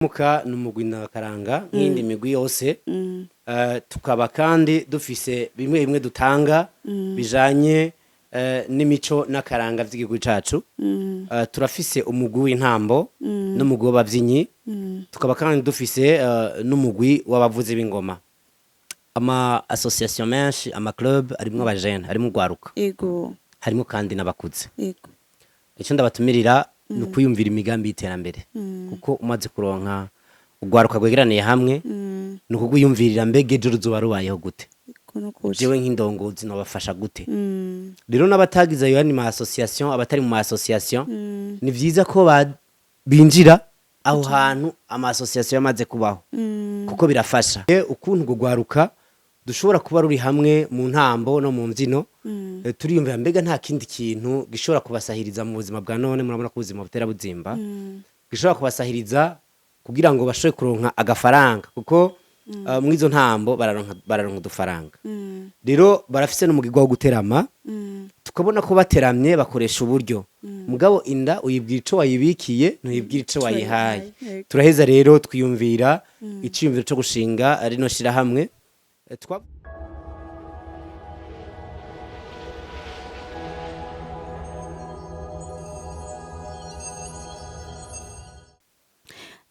Muka ni umugwi ndakaranga nk'iyindi migwi yose. Tukaba kandi dufise bimwe bimwe dutanga bijanye n'imico n'akaranga vy'igihugu cacu. Turafise umugwi w'intambo n'umugwi w'abavyinnyi, tukaba kandi dufise n'umugwi w'abavuzi b'ingoma. Ama association menshi, ama club arimwo abajene, harimwo urwaruka, harimwo kandi n'abakuze. Icyo ndabatumirira ni ukwiyumvira imigambi y'iterambere, kuko umaze kuronka urwaruka rwegeraniye hamwe, ni ukugwiyumvirira: mbega ejo ruzoba rubayeho gute? Ego, nukuri. Jewe nk'indongozi nobafasha gute? Rero n'abatagize ayo yandi ma association, abatari mu ma association, ni vyiza ko binjira aho hantu ama association yamaze kubaho, kuko birafasha. Ukuntu urwo rwaruka dushobora kuba ruri hamwe mu ntambo no mu mbyino, turiyumvira: mbega nta kindi kintu gishobora kubasahiriza mu buzima bwa none? Murabona ko ubuzima butera buzimba. Gishobora kubasahiriza kugira ngo bashobore kuronka agafaranga, kuko mw'izo ntambo bararonka udufaranga. Rero barafise n'umugirwa wo guterama, tukabona ko bateramye bakoresha uburyo. Mugabo inda uyibwira ico wayibikiye, ntuyibwira ico wayihaye. Turaheza rero twiyumvira iciyumviro co gushinga rino shirahamwe.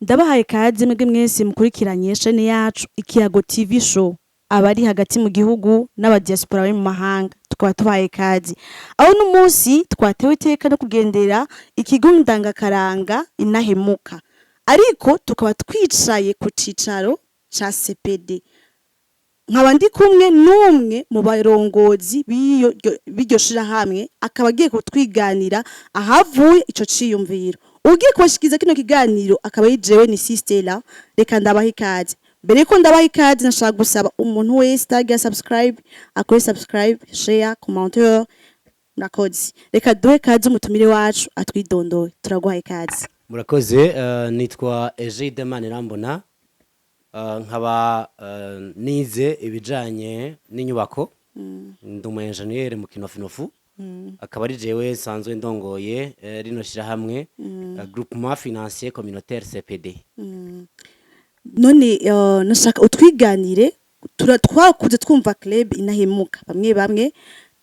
Ndabahaye kaze mwebwe mwese mukurikiranye chaîne yacu Ikiyago TV Show, abari hagati mu gihugu n'abadiaspora bari mu mahanga, tukaba tubahaye kaze. Aho n'umunsi twatewe iteka no kugendera ikigo ndangakaranga Inahemuka, ariko tukaba twicaye ku cicaro ca CPD, nkaba ndi kumwe n'umwe mu barongozi b'iryo shirahamwe, akaba agiye kutwiganira ahavuye ico ciyumviro. Ugiye kubashikiza kino kiganiro akaba ari jewe, ni Sistela. Reka ndabaha ikaze. Mbere yuko ndabaha ikaze, nashaka gusaba umuntu wese utagira subscribe akore subscribe, share, commentaire. Murakoze. Reka duhe kaze umutumire wacu atwidondore. Turaguha ikaze. Murakoze. Nitwa Egide Manirambona, nkaba nize ibijanye n'inyubako, ndi umu engineer mu kinofinofu, akaba ari jewe nsanzwe ndongoye rino shirahamwe, Groupement Financier Communautaire CPD. None nashaka utwiganire. Twakuze twumva club Inahemuka, bamwe bamwe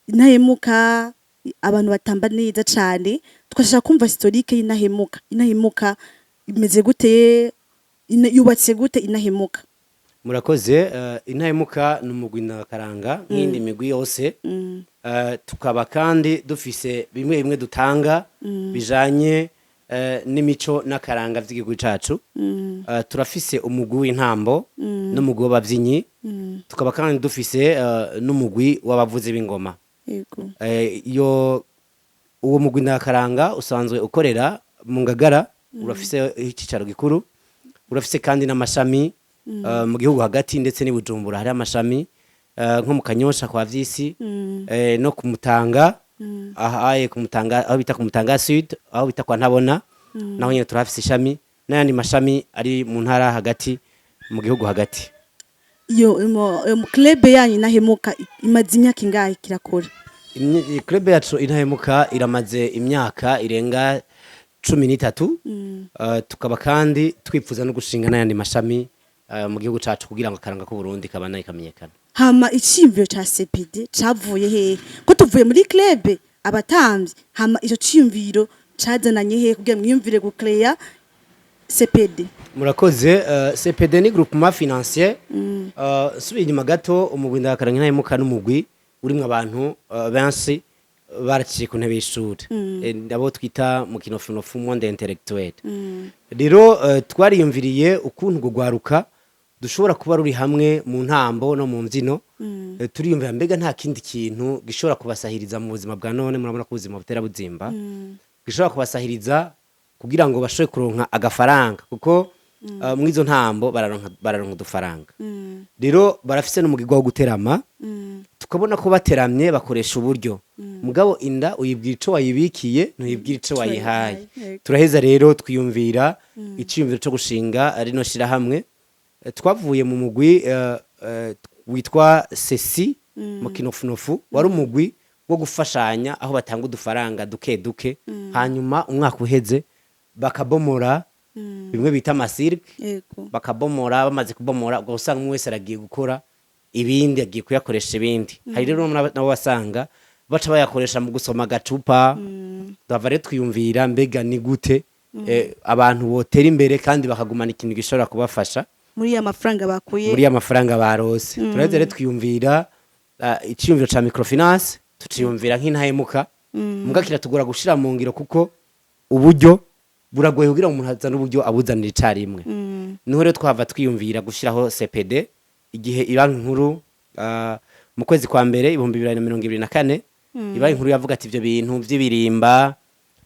Inahemuka abantu batamba neza cane. Twashaka kumva historique y'Inahemuka. Inahemuka imeze gute? Yubatse gute Inahemuka? Murakoze. Intahemuka ni umugwi ndakaranga nk'iyindi migwi yose. Tukaba kandi dufise bimwe bimwe dutanga bijanye n'imico n'akaranga vy'igihugu cacu. Turafise umugwi w'intambo n'umugwi w'abavyinnyi, tukaba kandi dufise n'umugwi w'abavuzi b'ingoma. Iyo uwo mugwi ndakaranga usanzwe ukorera mu Ngagara, urafise icicaro gikuru, urafise kandi n'amashami mu gihugu hagati ndetse n'i Bujumbura. Hari amashami nko mu Kanyosha kwa Vyisi, no ku Mutanga, ahaye ku Mutanga aho bita ku Mutanga Sud, aho bita kwa Ntabona, naho nyene turahafise ishami, n'ayandi mashami ari mu ntara hagati, mu gihugu hagati. Iyo club yanyu Inahemuka imaze imyaka ingahe kirakora? Club yacu Intahemuka iramaze imyaka irenga 13. Tukaba kandi twipfuza no gushinga n'ayandi mashami mu gihugu cacu, kugira ngo akaranga k'Uburundi kabandanye kamenyekana. Hama iciyumviro ca CPD cavuye hehe? Ko tuvuye muri club abatamvyi, hama ico ciyumviro cazananye hehe kugira mwiyumvire gucréa CPD? Murakoze. CPD ni groupement financier. Subiye inyuma gato, umugwi ndakaranga Intahemuka n'umugwi urimwo abantu benshi baraciye ku ntebe y'ishuri, abo twita mu kinofinofu monde intellectuel. Rero twariyumviriye ukuntu urwo rwaruka dushobora kuba ruri hamwe mu ntambo no mu mbyino, turiyumvira: mbega nta kindi kintu gishobora kubasahiriza mu buzima bwa none? Murabona ko ubuzima butera buzimba. Gishobora kubasahiriza kugira ngo bashobore kuronka agafaranga, kuko mw'izo ntambo bararonka udufaranga. Rero barafise n'umugirwa wo guterama, tukabona ko bateramye bakoresha uburyo. Mugabo inda uyibwira ico wayibikiye, ntuyibwira ico wayihaye. Turaheza rero twiyumvira iciyumviro co gushinga rino shirahamwe. Twavuye mu mugwi witwa Sesi mu kinofunofu, wari umugwi wo gufashanya, aho batanga udufaranga duke duke, hanyuma umwaka uheze bakabomora. Bimwe bita amasirike. Bakabomora. Bamaze kubomora, ubwo usanga umwe wese aragiye gukora ibindi, agiye kuyakoresha ibindi. Hari rero nabo basanga baca bayakoresha mu gusoma agacupa. Bava rero twiyumvira, mbega ni gute abantu botera imbere kandi bakagumana ikintu gishobora kubafasha muri ya mafaranga bakuye muri ya mafaranga barose? Turaheza rero twiyumvira iciyumviro ca microfinance, tuciyumvira nk'intahemuka, muga kiratugora gushira mu ngiro kuko uburyo buragoye kugira ngo umuntu azane uburyo abuzanira icarimwe. Niho rero twahava twiyumvira gushiraho CPD igihe ibanki nkuru, mu kwezi kwa mbere 2024, ibanki nkuru yavuga ati ibyo bintu vy'ibirimba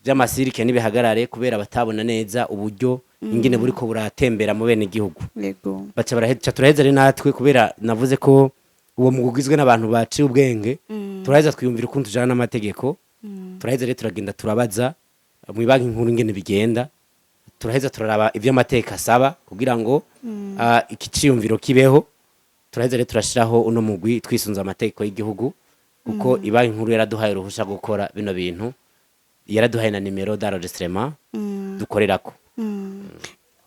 vy'amasirike n'ibihagarare, kubera batabona neza uburyo ingene buriko buratembera mu bene gihugu. Baca baraheza, turaheza rero natwe, kubera navuze ko uwo mugwi ugizwe n'abantu baciye ubwenge, turaheza twiyumvira ukuntu tujana n'amategeko. Turaheza rero turagenda turabaza mu banki nkuru ingene bigenda. Turaheza turaraba ivyo amategeko asaba kugira ngo iki ciyumviro kibeho. Turaheza rero turashiraho uno mugwi twisunze amategeko y'igihugu, kuko ibanki nkuru yaraduhaye uruhusha gukora bino bintu, yaraduhaye na numéro d'enregistrement dukorerako.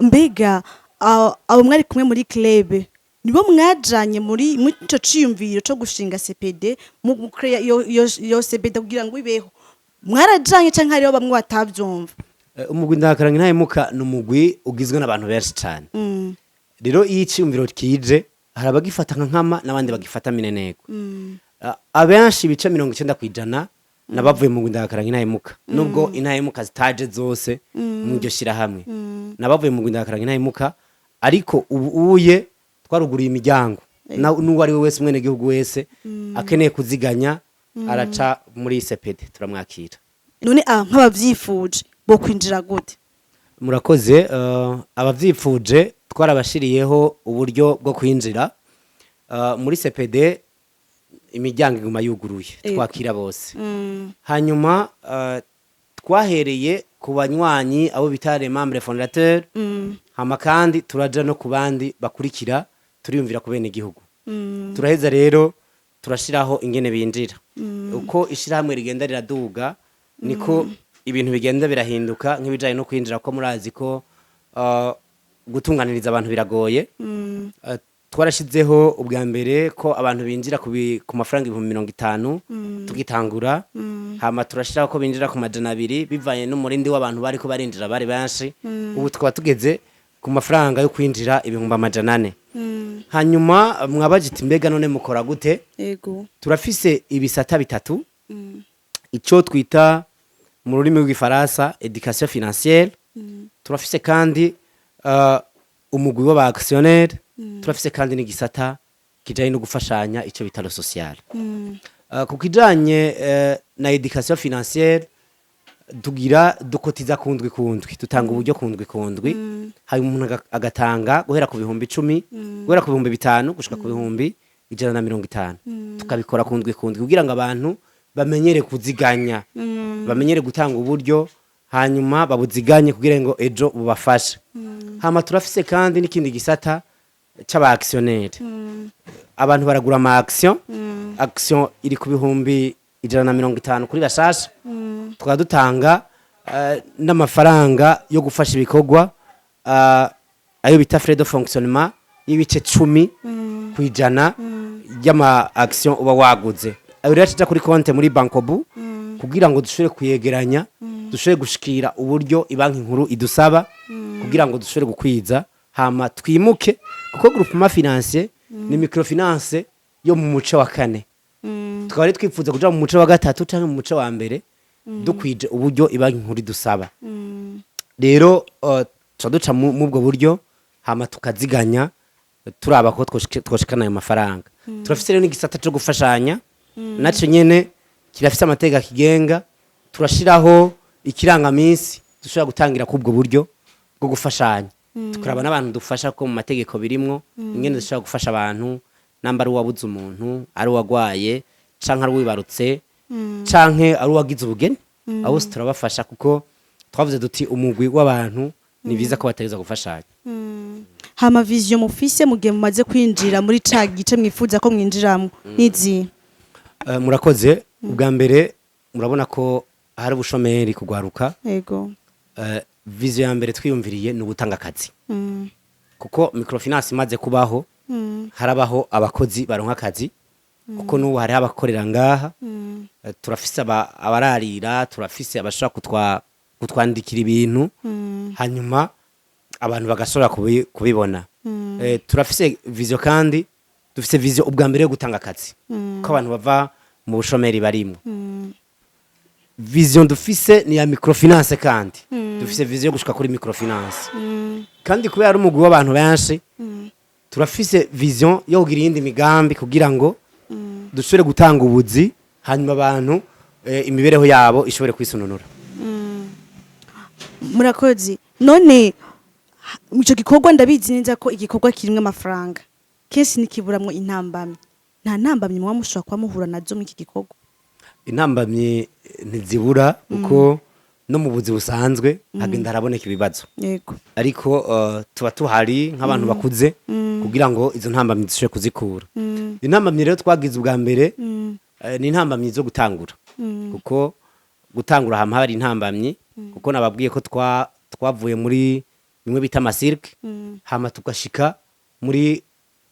Mbega abo mwari kumwe muri club nibo mwajanye muri ico ciyumviro co gushinga CPD, mu gucrea iyo CPD kugira ngo ibeho? Mwarajanye canke hariho bamwe batavyumva? Umugwi Ndahakaranga Intahemuka ni umugwi ugizwe n'abantu benshi cane. Rero iyo iciyumviro kije, hari abagifata nka nkama n'abandi bagifata mineneko. Abenshi, ibice 90%, nabavuye mu mugwi Ndahakaranga Intahemuka, nubwo intahemuka zitaje zose mu iryo shirahamwe. Nabavuye mu mugwi Ndahakaranga Intahemuka, ariko ubu uye twaruguriye imiryango. N'uwo ari we wese, umwenegihugu wese akeneye kuziganya, araca muri CPD, turamwakira. None nk'abavyifuje bo kwinjira gute? Murakoze. Abavyipfuje twarabashiriyeho uburyo bwo kwinjira muri CPD. Imiryango iguma yuguruye, twakira bose. Hanyuma twahereye ku banywanyi, abo bita les membres fondateurs, hama kandi turaja no ku bandi bakurikira, turiyumvira ku bene igihugu. Turaheza rero turashiraho ingene binjira. Uko ishirahamwe rigenda riraduga, niko ibintu bigenda birahinduka, nk'ibijanye no kwinjira, ko murazi ko gutunganiriza abantu biragoye. Twarashizeho ubwa mbere ko abantu binjira ku mafaranga 50,000 tugitangura, hama turashiraho ko binjira ku 200, bivanye n'umurindi w'abantu bariko barinjira, bari benshi. Ubu tukaba tugeze ku mafaranga yo kwinjira 400,000. Hanyuma mwabajita, mbega none mukora gute? Turafise ibisata bitatu: ico twita mu rurimi rw'igifaransa éducation financière, turafise kandi umugwi w'aba actionnaire, turafise kandi n'igisata kijanye no gufashanya, ico bita le social. Ku kijanye na éducation financière, tugira dukotiza kundwi kundwi, dutanga uburyo kundwi kundwi. Hanyuma umuntu agatanga guhera ku 10,000, guhera ku 5,000 gushika ku 150,000. Tukabikora kundwi kundwi kugira ngo abantu bamenyere kuziganya, bamenyere gutanga uburyo, hanyuma babuziganye kugira ngo ejo bubafashe. Hama turafise kandi n'ikindi gisata c'aba actionnaire. Abantu baragura ama action. Action iri ku 150,000 kuri bashasha. Tukaba dutanga n'amafaranga yo gufasha ibikorwa, ayo bita frais de fonctionnement, y'ibice 10% y'ama action uba waguze. Ayo rero aca kuri konte muri Bancobu kugira ngo dushobore kuyegeranya, dushobore gushikira uburyo ibanki nkuru idusaba kugira ngo dushobore gukwiza, hama twimuke, kuko groupement financier ni microfinance yo mu muce wa kane, tukaba rero twifuza kuja mu muce wa gatatu canke mu muce wa mbere, dukwije uburyo ibanki nkuru idusaba. Rero tuca duca mubwo buryo, hama tukaziganya, turaba ko twoshikana ayo mafaranga. Turafise rero n'igisata co gufashanya, naco nyene kirafise amategeko akigenga. Turashiraho ikirangaminsi dushobora gutangira kubwo buryo bwo gufashanya, tukaraba n'abantu dufasha, ko mu mategeko birimwo ingene dushobora gufasha abantu, namba ari uwabuze umuntu, ari uwagwaye, canke ari uwibarutse, canke ari uwagize ubugeni. Abo bose turabafasha, kuko twavuze duti umugwi w'abantu ni byiza ko bategerezwa gufashanya. Hama vision mufise mu gihe mumaze kwinjira muri ca gice mwifuza ko mwinjiramo nizi? Murakoze. Ubwa mbere murabona ko hari ubushomeri kugwaruka. Vision ya mbere twiyumviriye ni ugutanga akazi, kuko microfinance imaze kubaho, harabaho abakozi baronka akazi, kuko n'ubu hariho abakorera ngaha. Turafise abararira, turafise abashobora kutwandikira ibintu, hanyuma abantu bagashobora kubibona. Turafise vision, kandi dufise vision ubwa mbere yo gutanga akazi, ko abantu bava mu bushomeri barimwo. Vision dufise ni ya microfinance, kandi dufise vision yo gushika kuri microfinance. Kandi kubera ari umugwi w'abantu benshi, turafise vision yo kugira iyindi migambi kugira ngo dushobore gutanga ubuzi, hanyuma abantu imibereho yabo ishobore kwisununura. Murakoze. None ico gikorwa, ndabizi neza ko igikorwa kirimwo amafaranga kenshi nikiburamwo intambamyi. Nta ntambamyi muba mushobora kuba muhura nazo muri iki gikorwa? Intambamyi ntizibura, kuko no mu buzi busanzwe hagenda haraboneka ibibazo, ariko tuba tuhari nk'abantu bakuze kugira ngo izo ntambamyi zishobore kuzikura. Intambamyi rero twagize ubwa mbere ni intambamyi zo gutangura, kuko gutangura hama hari intambamyi, kuko nababwiye ko twavuye muri bimwe bita ama cercle, hama tugashika muri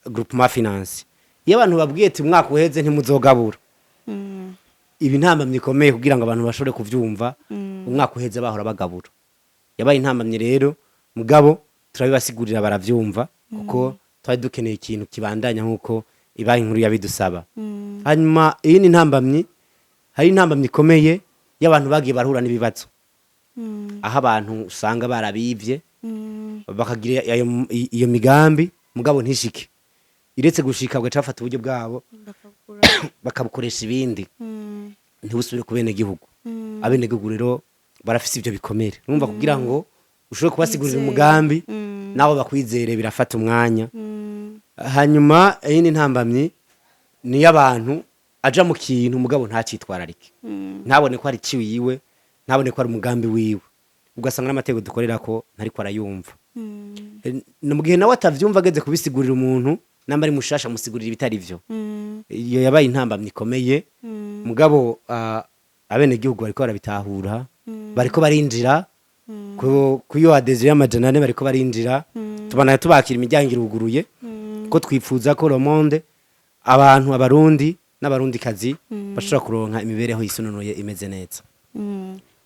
groupement financier. Iyo abantu babwiye ati umwaka uheze ntimuzogabura, ibi ntambamyi ikomeye kugira ngo abantu bashobore kuvyumva. Umwaka uheze bahora bagabura, yabaye intambamyi rero, mugabo turabibasigurira baravyumva, kuko twari dukeneye ikintu kibandanya nk'uko ibanki nkuru yabidusaba. Hanyuma iyi ni intambamyi. Hari intambamyi ikomeye y'abantu bagiye barahura n'ibibazo, aho abantu usanga barabivye, bakagira iyo migambi, mugabo ntishike. Iretse gushika, bagaca bafata uburyo bwabo bakabukoresha ibindi, ntibusubire ku bene gihugu. Abene gihugu rero barafise ivyo bikomere. Urumva, kugira ngo ushobore kubasigurira Kwizera. umugambi nabo bakwizere, birafata umwanya. Hanyuma iyindi ntambamyi ni y'abantu aja mu kintu, mugabo ntacitwararike, ntabone ko ari ciwiwe, ntabone ko ari umugambi wiwe, ugasanga n'amategeko dukorera ko ntariko arayumva. Ni mu gihe nawe atavyumva, ageze kubisigurira umuntu namba ari mushasha, amusigurira ibitari vyo. Iyo yabaye intambamyi ikomeye, mugabo abenegihugu bariko barabitahura, bariko barinjira ku iyo adhésion y'400, bariko barinjira. Tubana tubakira, imiryango iruguruye, ko twifuza ko le monde, abantu, Abarundi n'Abarundikazi bashobora kuronka imibereho yisununuye imeze neza.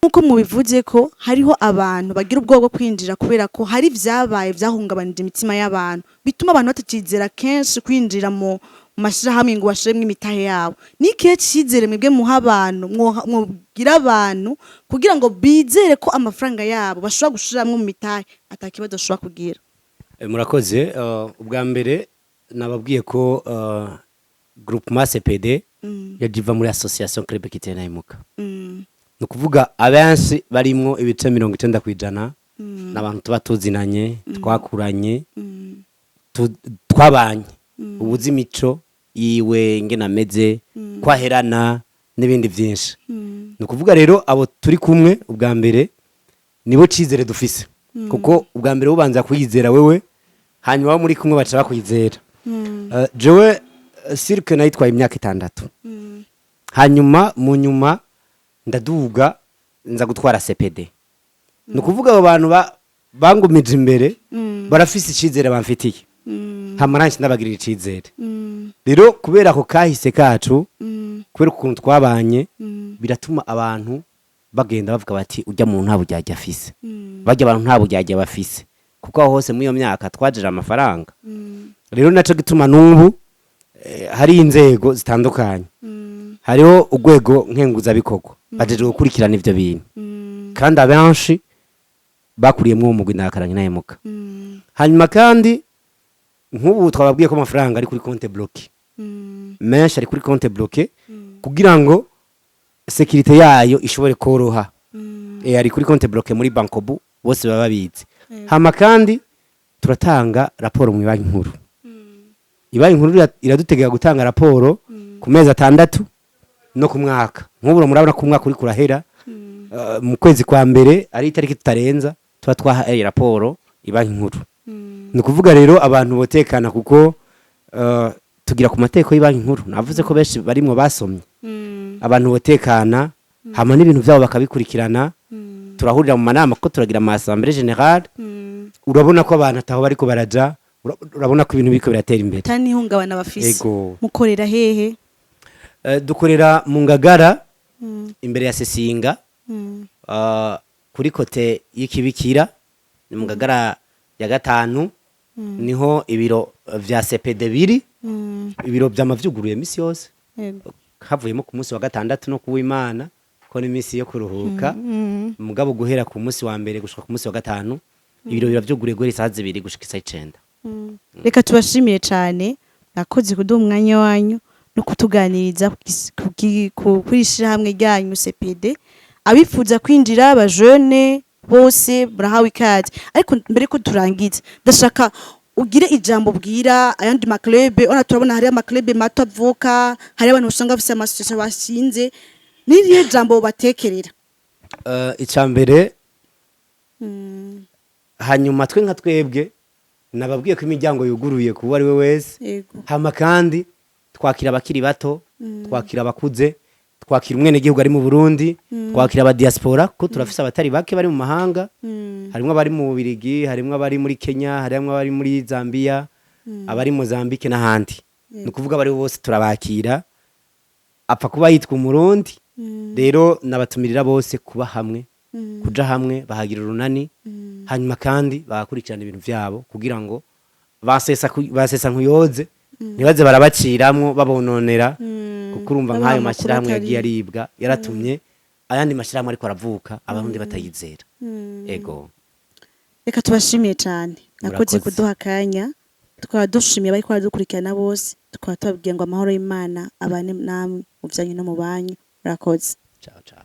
Nkuko mubivuze ko hariho abantu bagira ubwoba bwo kwinjira kubera ko hari vyabaye vyahungabanije imitima y'abantu, bituma abantu batakizera kenshi kwinjira mu mashirahamwe ngo bashiremwo imitahe yabo. Ni ikihe cizere mwebwe muha abantu, mwobwira abantu kugira ngo bizere ko amafaranga yabo bashobora gushiramwo mu mitahe ata kibazo bashobora kugira? Murakoze. Ubwa mbere nababwiye ko groupement CPD yaje iva muri association Club Équité Indahemuka. Ni ukuvuga abenshi barimwo, ibice 90%, n'abantu tuba tuzinanye, twakuranye, twabanye, ubuzi imico yiwe ingene ameze, kwaherana n'ibindi byinshi. Ni ukuvuga rero abo turi kumwe ubwa mbere nibo cizere dufise, kuko ubwa mbere ubanza kwizera wewe, hanyuma abo muri kumwe baca bakwizera. Jewe cercle nayitwaye imyaka 6, hanyuma mu nyuma ndaduga nza gutwara CPD. Ni ukuvuga abo bantu bangumije imbere barafise icizere bamfitiye, hama nanje ndabagirira icizere. Rero kubera ako kahise kacu, kubera ukuntu twabanye, biratuma abantu bagenda bavuga bati ujya muntu nta buryarya afise, bajya abantu nta buryarya bafise, kuko aho hose muri iyo myaka twajije amafaranga. Rero naco gituma n'ubu hari inzego zitandukanye. Hariho urwego nkenguzabikorwa bajejwe gukurikirana ivyo bintu, kandi abenshi bakuriyemwo uwo mugwi Ndakaranga Indahemuka. Hanyuma kandi nk'ubu twababwiye ko amafaranga ari kuri compte bloqué, menshi ari kuri compte bloqué kugira ngo sécurité yayo ishobore koroha. Ari kuri compte bloqué muri Bancobu, bose baba babizi. Hama kandi turatanga raporo mu banki nkuru. Ibanki nkuru iradutegeka gutanga raporo ku mezi 6 no ku mwaka. Nk'ubu murabona ko umwaka uri kurahera, mu kwezi kwa mbere ari itariki tutarenza tuba twahaye raporo ibanki nkuru. Ni ukuvuga rero abantu botekana, kuko tugira ku mateko y'ibanki nkuru. Navuze ko benshi barimwo basomye. Abantu botekana, hama n'ibintu byabo bakabikurikirana. Turahurira mu manama ko turagira ama assemblée générale. Urabona ko abantu ataho bariko baraja, urabona ko ibintu biriko biratera imbere. Ata n'ihungabana bafise. Ego. Mukorera hehe? Dukorera mu Ngagara, imbere ya Sesinga, kuri côté y'ikibikira, ni mu Ngagara ya gatanu, niho ibiro vya CPD biri. Ibiro vyama vyuguruye misi yose, havuyemo ku munsi wa gatandatu no kuw'Imana, ko n'imisi yo kuruhuka. Mugabo guhera ku munsi wa mbere gushika ku munsi wa gatanu, ibiro biravyuguruye guhera isaha 2 gushika isaha 9. Reka tubashimiye cyane, mwakoze kuduha umwanya wanyu no kutuganiriza kuri ishirahamwe ryanyu CPD. Abifuza kwinjira, abajene bose murahawe ikaze. Ariko mbere ko turangiza, ndashaka ugire ijambo bwira ayandi ma clubs. Ona turabona hari ama clubs mato avuka, hari abantu usanga bafise ama associations bashinze. N'irihe jambo batekerera? Ica mbere, hanyuma twe nka twebwe nababwiye ko imiryango yuguruye kuba ari we wese. Hama kandi twakira abakiri bato, twakira abakuze, twakira umwenegihugu ari mu Burundi, twakira aba diaspora, ko turafise abatari bake bari mu mahanga. Harimwo abari mu Bubirigi, harimwo abari muri Kenya, harimwo abari muri Zambia, abari Mozambique n'ahandi. Ni ukuvuga abari bose turabakira, apfa kuba yitwa Umurundi. Rero nabatumirira bose kuba hamwe, kuja hamwe, bahagira urunani, hanyuma kandi bagakurikirana ibintu vyabo kugira ngo basesa nkuyoze ntibaze barabaciramwo babononera, kuko urumva Babaha nk'ayo amakuru mashyirahamwe atari yagiye aribwa, yaratumye ayandi mashyirahamwe ariko aravuka Abarundi batayizera. Ego. Reka tubashimiye cyane, mwakoze Murakoze. kuduha akanya. Tukaba dushimiye abari baradukurikirana bose, tukaba tubabwiye ngo amahoro y'Imana abane namwe mu byanyu no mu banyu. Murakoze. Ciao ciao.